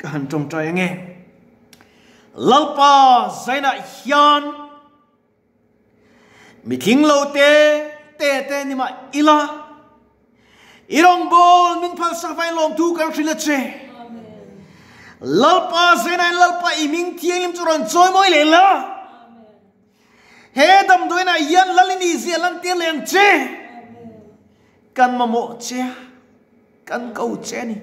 Ka han tawngtai ange. Lalpa zainah hian mitling lo te te te ni mah ila i rawngbawl min phalsak vain lawmthu kan hrilh a che. Lalpa zainah in Lalpa i hming thianghlim chu rawn chawimawi leh la. He damdawiinah hian Lal i nih zia lantir leh ang che. Kan mamawh che a, kan ko che a ni.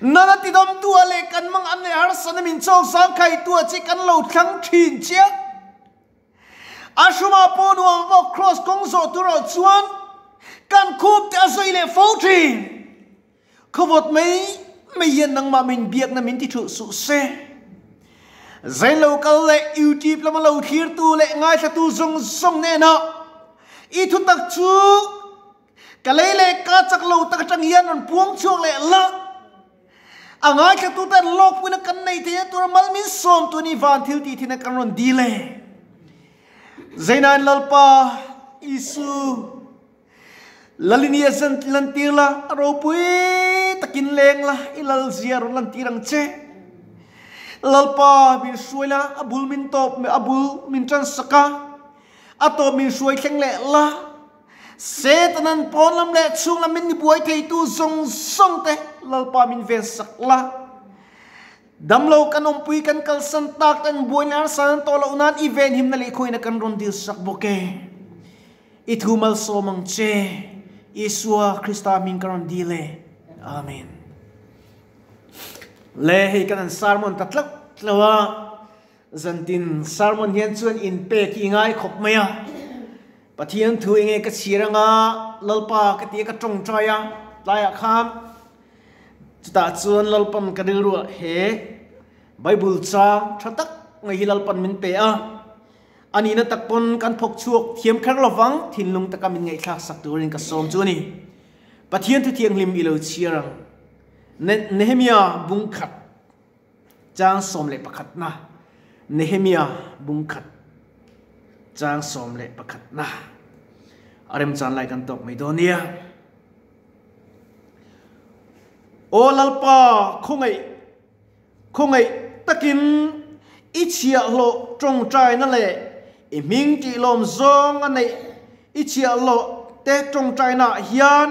Nana tidawmtu ah leh kan mang an leh harsatna min chawk zangkhaitu ah che kan lo thlang thin che a. A hrumah pawh nuam vawk kraws kawng zawh tur ah chuan kan khup te a zawi leh fo thin. Khawvawt mai mai hian nangmah min biakna min ti thulh suh se. Zain lo kal leh YouTube lama lo thlirtu leh ngaithlatu zawng zawng hnenah i thutak chu ka lei leh ka chak lo tak atang hian rawn puang chhuak leh la. A ngaithlatu ten lawkpuina kan nei thei a tura mal min sawm tu ni van thil tih thin a kan rawn dil e. Zainain Lalpa Isu. Lalinia zan lantir la, a ropui takin leng la, i lal zia rawn lantir ang che. Lalpa min hruai la, a bul min tawp, a bul min tan sak a, a tawp min hruai thleng leh la. Setanan pawn lam leh chhung lam min ni buai theitu zawng zawng te Lalpa min ven sak la. Damlo kan awmpui kan kalsan tak ten buaina harsa an tawh loh nan i venhimna leh khawina kan rawn dil sak bawk e. I thu malsawm ang che, Isua Krista hming ka rawn dil e. Amen. Le hei kan han sermon ta tlauh tlauh a, zantin sermon hian chuan inpek hi i ngai khawp mai a. Pathian thu enge ka chhir anga Lalpa ka tia ka tawngtai a, tlaiah khan chutah chuan Lalpan ka rilruah he Bible chang tha tak mai hi Lalpan min pe a. A nihna tak pawn kan phawk chhuak thiam kher lovang, thinlung taka min ngaihthlak sak turin ka sawm chu a ni. Pathian thu thianghlim i lo chhiar ang. Nehemia bung khat chang 11 na Nehemia bung khat chang 11 na A remchan lai kan tawk mai dawn nia. Aw Lalpa khawngaih Khawngaih takin i chhiahhlawh tawngtaina leh i hming tihlawm zawng a neih i chhiahhlawh te tawngtainaah hian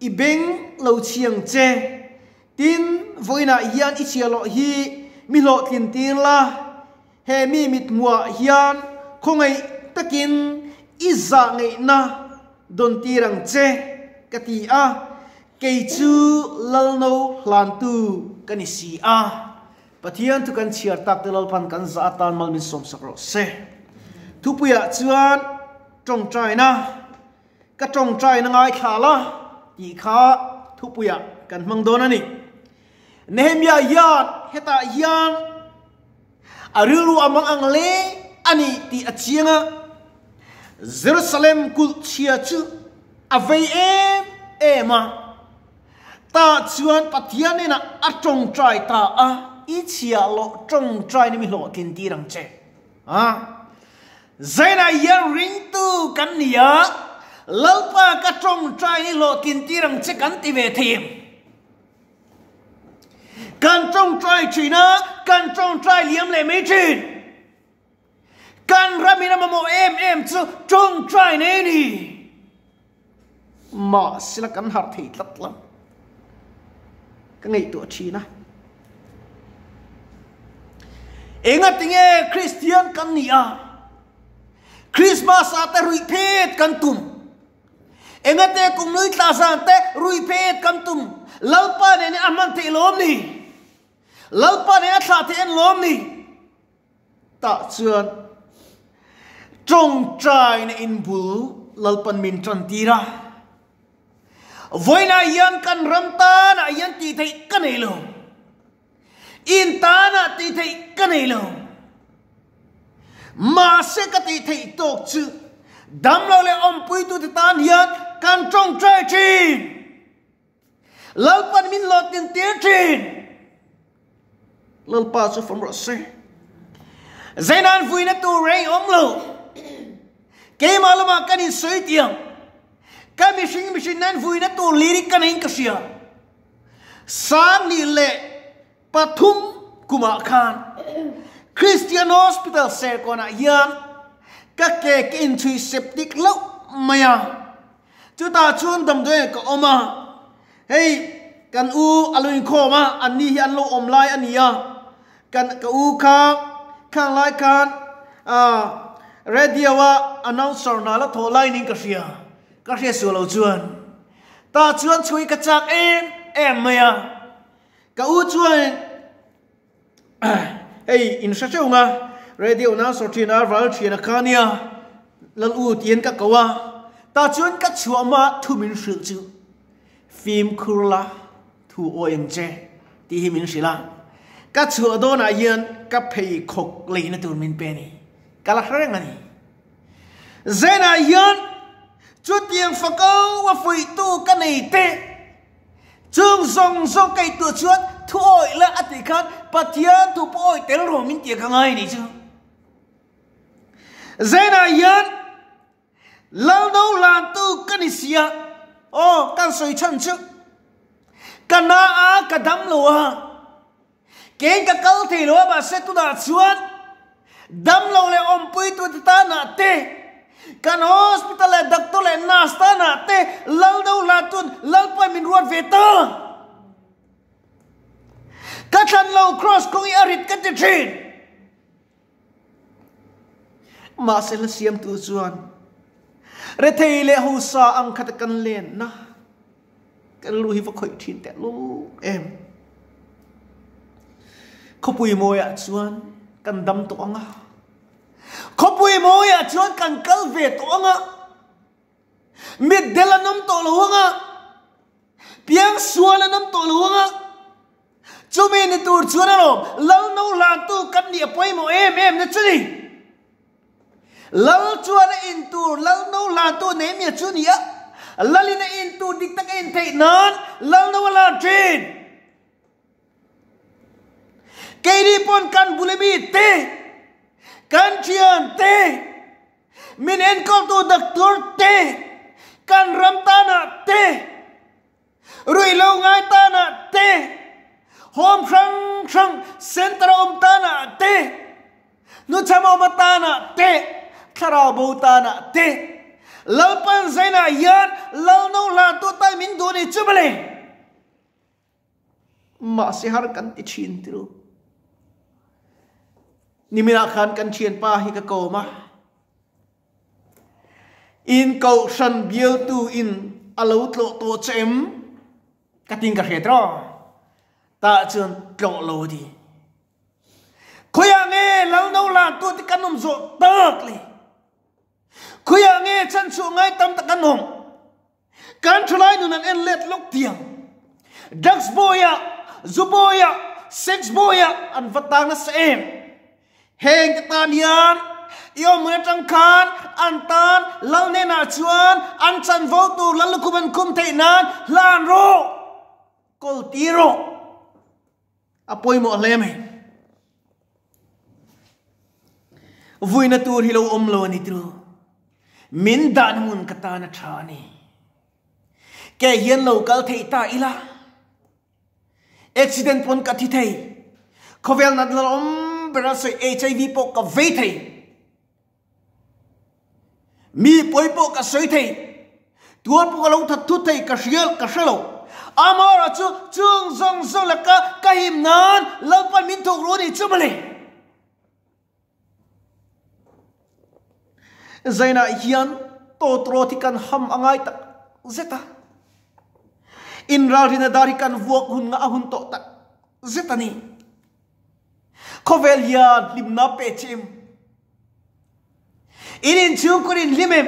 i beng lo chhiang che. Tin, vawiinah hian i chhiahhlawh hi mi hlawhtlin tir la, he mi mithmuhah hian khawngaih takin i zah ngeihna dawn tir ang che, ka ti a. Kei chu Lalno hlantu ka ni si a, Pathian thu kan chhiar tak te Lalpan kan zah atan mal min sawmsak rawh se. Thupuiah chuan tawngtaina, ka tawngtaina ngaithla la tih kha thupuiah kan hmang dawn a ni. Nehemiah hian hetah hian a rilru a mang ang le a ni tih a chiang a, Jerusalem kulh chhia chu a vei em em a, tah chuan Pathian hnenah a tawngtai ta a, I chhiahhlawh tawngtai na mi hlawhtlin tir ang che. A Zainah hian ringtu kan ni a, Lalpa ka tawngtai ni hlawhtlin tir ang che kan ti ve thei em? Kan tawngtai thin a, kan tawngtai liam leh mai thin. Kan ramin a mamawh em em chu tawngtai nei a ni. Mahsela kan harh thei tlat lo. Ka ngaihtuah thin a. Engatinge Kristian kan ni a, Christmas ah te ruih phet kan tum. Engate kum nui tla zan te rui phet kan tum. Lalpa nen a hman theih lawm ni? Lalpa nen a thlah theih an lawm ni? Tah chuan tawngtaina in bul Lalpan min tan tir a. Vawiinah hian kan ram tanah hian tih theih ka nei lo. In tanah tih theih ka nei lo. Mahse ka tih theih tawk chu damlo leh awmpuitute tan hian kan tawngtai thin. Lalpan min hlawhtlin tir thin. Lalpa chu fam rawh se. Zeinan vuina tur rei awm lo. Keimah lamah kan insawi tiang. Ka mihring mihring nan vuina tur lirik ka neiin ka hria. Sang nih leh. Pathum kumah khan Christian Hospital Serkawnah hian ka ke ka inchhui septic loh mai a, chutah chuan damdawiah ka awm a, hei kan u a lo inkhawm a, an ni hi an lo awm lai a ni a, kan ka u kha khang lai khan ah radio a announcer hna la thawh lai niin ka hria, ka hriat suah lo chuan tah chuan chhui ka chak em em mai a. Ka u chuan hei in hre hreuh nga radio na sawr thin a ral thian a kha nia lal u tiin ka ko a tah chuan ka chhuah hma thu min hrilh chu fimkhur la thu awi ang che tih hi min hrilh a ka chhuah dawnah hian ka pheikhawk leina tur min pe a ni ka la hre reng a ni. Zenah hian chutiang fako a fuihtu ka nei te. Chung zawng zawng ka ituah chuan thu awih la a tih khan Pathian thu pawh awih tel rawh min tih ka ngai ni chu. Zainah hian Lalno lantu ka ni sia aw kan sawi chhan chu ka na a ka dam lo a kei ka kal thei lo a mahse tunah chuan dam lo leh awmpui tu te tanah te kan hospital leh doctor leh nurse tanah te lal do hla tun lalpawi min ruat ve ta ka thlan lo cross kawng i a rit ka ti thin mahse hla siamtu chuan rethei leh hausa ang khat kan lenna Kan lu hi va khawih thin teh luk em. Khawpui mawiah chuan kan dam tawh ang a. Khawpui mawiah chuan kan kal ve tawh ang a. Mitdel an awm tawh lo ang a. Piang sual an awm tawh lo ang a. Chumi ni tur chuan alawm Lalno hlantu kan nih a pawimawh em em na chu ni. Lal chuan a in tur Lalno hlantu Nehemia chu ni a, Lalin a in tur dik tak a in theih nan Lalno a hlan thin. Keini pawn kan bul ami te, kan thian te, min enkawltu doctor te, kan ram tanah te, Ruihlo ngai tanah te, home hrang hrang center a awm tanah te, hnuchham awm atanah te, thlarau bo tanah te, Lalpan zainah hian Lalno hla tu tai min duh ni chu mawle. Mahse har kan ti thin tiru. Niminah khan kan thianpa hi ka kawm a. In kohhran bialtu in a lo tlawh tawh che em? Ka tin ka hre tawh. Tah chuan tlawh lo di. Khawiah nge Lalno lantu te kan awm zawh tak le? Khawiah nge chhanchhuah ngai tam tak an awm? Kan thalai nun an en let lawk tiang. Drugs bawi ah, zu bawi ah, sex bawi ah an va tang nasa em. Heng te tan hian i awm hun atang khan an tan lal hnenah chuan an chanvo tur lal lukhum an khum theih nan hlan rawh, kawl tir rawh. A pawimawh hle mai. Vuina tur hi lo awm lo a ni tru. Min dan hmun ka tan a tha a ni. Ke hian lo kal thei ta ila. Accident pawn ka thi thei. Khawvel nat la awm ber a sawi HIV pawh ka vei thei. Mi pawi pawh ka sawi thei. Tual pawh ka lo that thut thei ka hria ka hre lo. Amaherawh chu chung zawng zawng laka ka him nan Lalpan min thawk ru a ni chu mawle. Zainah hian tawtrawt hi kan ham a ngai tak zet a. Inralrina dar hi kan vuak hun nga a hun tawh tak zet a ni. Khawvel hian hlimna pe che em? In inchhungkaw in hlim em?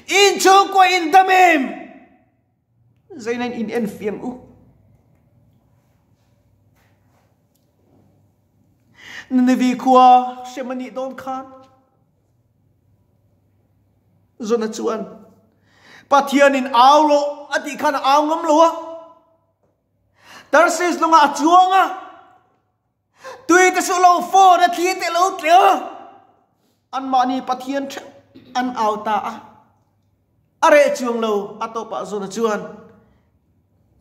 Inchhungkaw in dam em? Zainain in en fiang u. Nineveh khua hrem a nih dawn khan Jona chuan Pathianin au rawh a tih khan a au ngam lo a. Tarsis lungah a chuang a, tui te suh lo phone a thli te lo tle a, anmahni Pathian theuh an au ta a. A reh chuang lo a tawpah Jona chuan.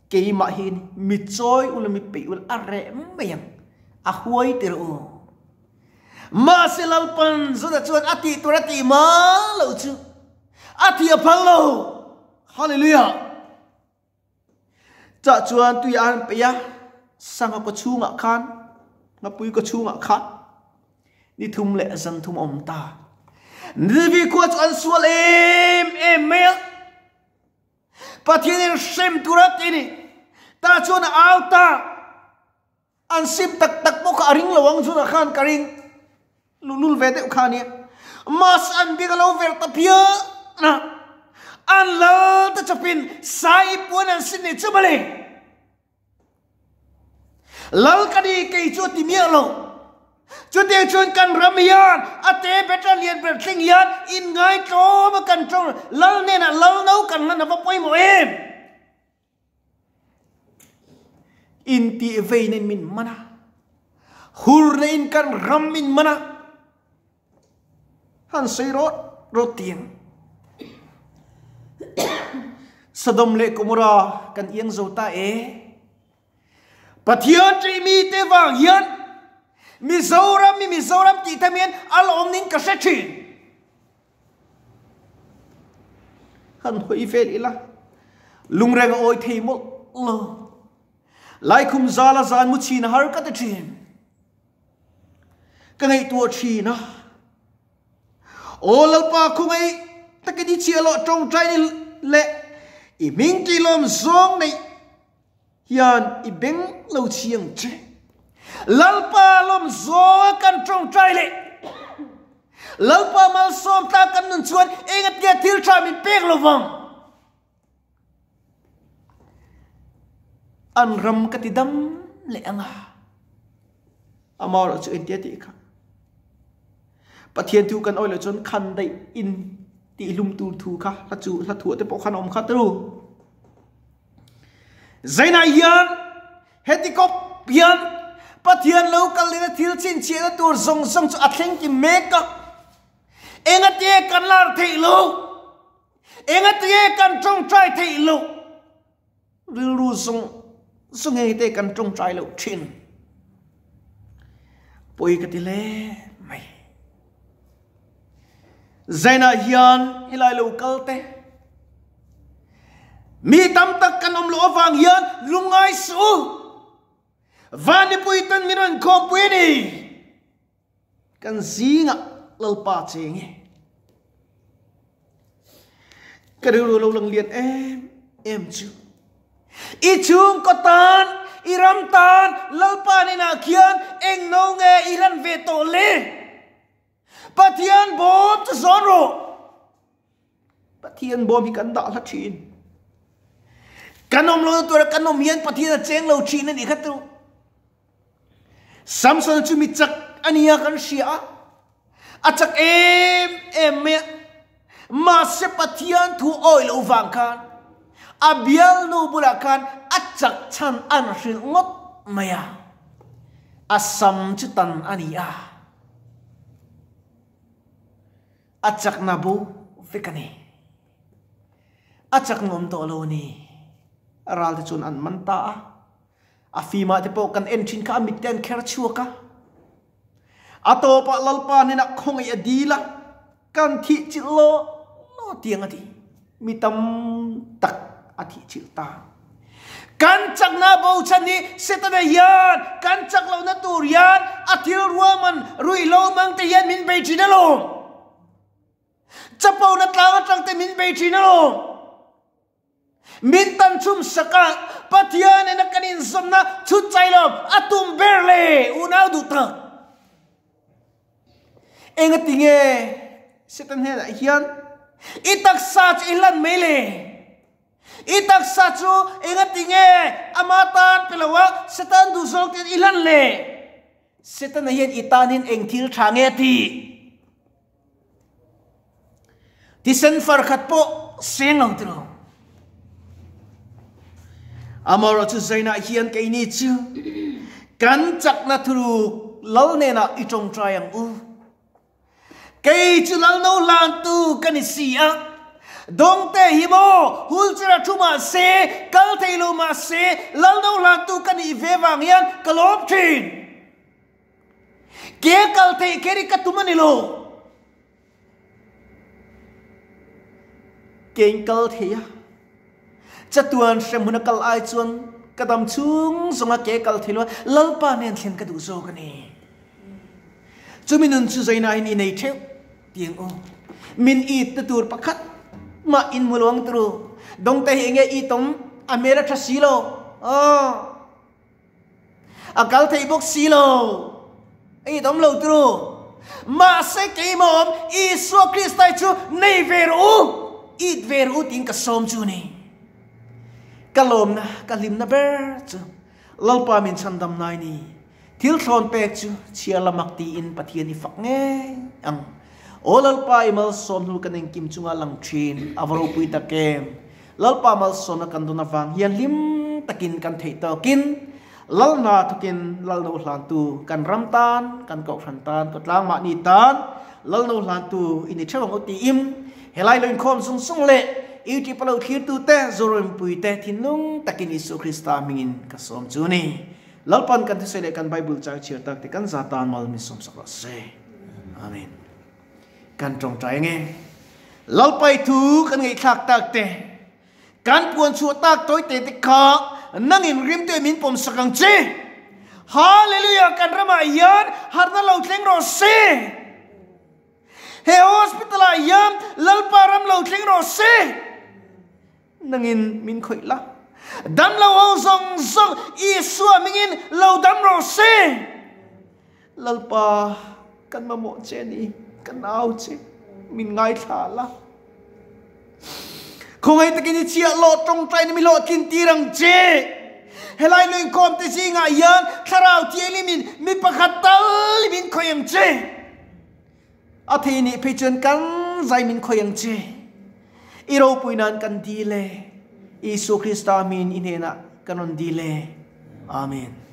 Keimah hi mi chawi ula mi peih ula a reh mai ang, a huai tir u. Mahse Lalpan Juda chuan a tih tur a tih ma loh chu a tih a phal lo. Hallelujah! Chah chuan tui a han peih a, sangha kaw chhungah khan, ngapui kaw chhungah khan ni thum leh zan thum a awm ta. Ninevi khua chu an sual em em mai a. Pathianin hrem tur a ti ni. Tah chuan a au ta. An sim tak tak pawh kha a ring lo ang chunah khan ka ring luhlul ve deuh kha a nia. Mahse an bik a lo ver ta phian a. An lal ta chawpin sai puan an sin ni chu mawle. Lal ka ni kei chu a ti miah lo. Chutiang chuan kan ram hian a te better lian ber thleng hian inngai tlawm a kan tawng lal hnenah lal no kan hlan a va pawimawh em? Intih vein in min man a, hurna in kan ram min man a, han sawi rawt rawt tiang. Sodom leh Gomorrah kan iang zo ta e. Pathian ṭih mite vang hian Mizoram mi Mizoram tih tham hian a la awm ning ka hre ṭhin. Han hawi vel ila, lungreng a awi thei mawlh lo. Laikhum zala zan mu chhin a har ka ti ṭhin. Ka ngaihtuah ṭhin a. Aw Lalpa khawngaih takin i chhiah loh ṭawngṭai ni leh i hming tih lawm zawng neih hian i beng lo chiang che. Lalpa lawm zawnga kan ṭawngṭai leh Lalpa malsawm tlak kan nun chuan engatia thil ṭha min pek lo vang. An ram ka ti dam leh ang a. Amaherawh chu engtia tih kha. Pathian thu kan awih loh chuan khan daih in tihlum tur thu kha hla chu hla thuah te pawh khan a awm kha turu. Zainah hian heti kawp hian Pathian lo kal lehna thil chhinchhiahna tur zawng zawng chu a thleng kim mek a. Engatinge kan lar theih lo? Engatinge kan tawngtai theih loh? Rilru zawng zawng nge te kan tawngtai loh thin. Pawi ka ti hle mai. Zainah hian helai lo kal te. Mi tam tak kan awm loh avang hian lungngai suh u. Vanipui ten min rawn khawmpui a ni. Kan zingah Lalpa cheng e. Ka rilru lo lang lian em em chu. I chhungkaw tan, i ram tan Lalpa hnenah khian eng no nge i hlan ve tawh le? Pathian bawm chu zawn rawh. Pathian bawm hi kan dah hla thin. Kan awm lo tura kan awm hian Pathian a cheng lo thin a nih kha tu. Samson chu mi chak a nia kan hria a, a chak em em mai a. Mahse Pathian thu awih loh vang khan a bialnu bulah khan a chak chhan an hrilh ngawt mai a, a sam chu tan a ni a. A chakna bo vek a ni. A chak nuam tawh lo a ni. A ral te chuan an man ta a. A fimah te pawh kan en thin kha a mit te an kher chhuak a. A tawpah Lalpa hnenah khawngaih a dil a, kan thih chilh law law tiang a ti. Mi tam tak a thih chilh ta. Kan chakna bochan hi Setana hian kan chak lohna tur hian a thil ruahman ruihhlo hmang te hian min bei thin alawm. Chapona tlang atang te min bei thin alawm. Min tan chhum sak a, Pathian in a kan inzawmna chhut chai lo a tum ber le, unau duh tak. Engati nge Satan hnenah hian i taksa chu i hlan mai le? I taksa chu engati nge ama tan pe lo a Satan duh zawk ten i hlan le? Setana hian i tanin eng thil tha nge ti? Thisen far khat pawh seng lo tilo. Amaherawh chu zainah hian keini chu kan chakna thuruk lal nenah i tawngtai ang u. Kei chu lal no hlantu ka ni si a. Dawngte hi maw wheelchair ah thu mah se, kal thei lo mah se, lal no hlantu ka nih ve vang hian ka lawm thin. Ke kal theih kher hi ka tum a ni lo. Kein kal thei a, chatuan hremhmun a kal ai chuan ka dam chhung zawnga ke kal thei lo a, Lalpa nen thlen ka duh zawk a ni. Chumi nun chu zaina in i nei theuh tiang aw. Min it na tur pakhat mah in hmu lo ang turu. Dawngte hi enge it awm a hmel a tha si lo. Aw. A kal thei bawk si lo. A it awm lo turu. Mahse keimah awm Isua Krista hi chu nei ve rawh u, it ve rawh u tiin ka sawm chu a ni. Ka lawmna, ka hlimna ber chu Lalpa min chhandam nai ni. Thil thlawn pek chu chhiar la mak tiin Pathian i fak ngei ang. Aw Lalpa i malsawm hnu kan engkim chunga lang thin a va ropui tak em. Lalpa malsawmna kan dawn avang hian hlim takin kan theih tawkin Lal hna thawkin Lal no hlantu kan ram tan, kan kohhran tan, khawtlang mahni tan Lal no hlantu i ni theuh ang u tiin helai lo inkhawm zung zung leh YouTube a lo thlirtute Zorampui te thinlung takin Isua Krista hmingin ka sawm chu ni. Lalpan kan thusawi leh kan Bible chang chhiar tak te kan za tan mal min sawmsak rawh se. Amen. Kan tawngtai ange. Lalpai thu kan ngaihthlak tak te, kan puan chhuah tak tawi te te kha nangin rimte min pawm sak ang che. Hallelujah kan ramah hian harna lo thleng rawh se. He hospital ah hian Lalpa ram lo thleng rawh se. Nangin min khawih la. Dam lo ho zawng zawng Isua mingin lo dam rawh se. Lalpa kan mamawh che ni, kan au che, min ngaithla la. Khawngaih takin i chhiah lawh tawngtai na mi hlawhtlin tir ang che. Helai lo inkhawm te zingah hian thlarau thianghlimin mi pakhat tal i min khawih ang che. A thei nih phei chuan kan zai min khawih ang che. I ropui nan kan dil e. Isua Krista min i hnenah kan rawn dil e. Amen.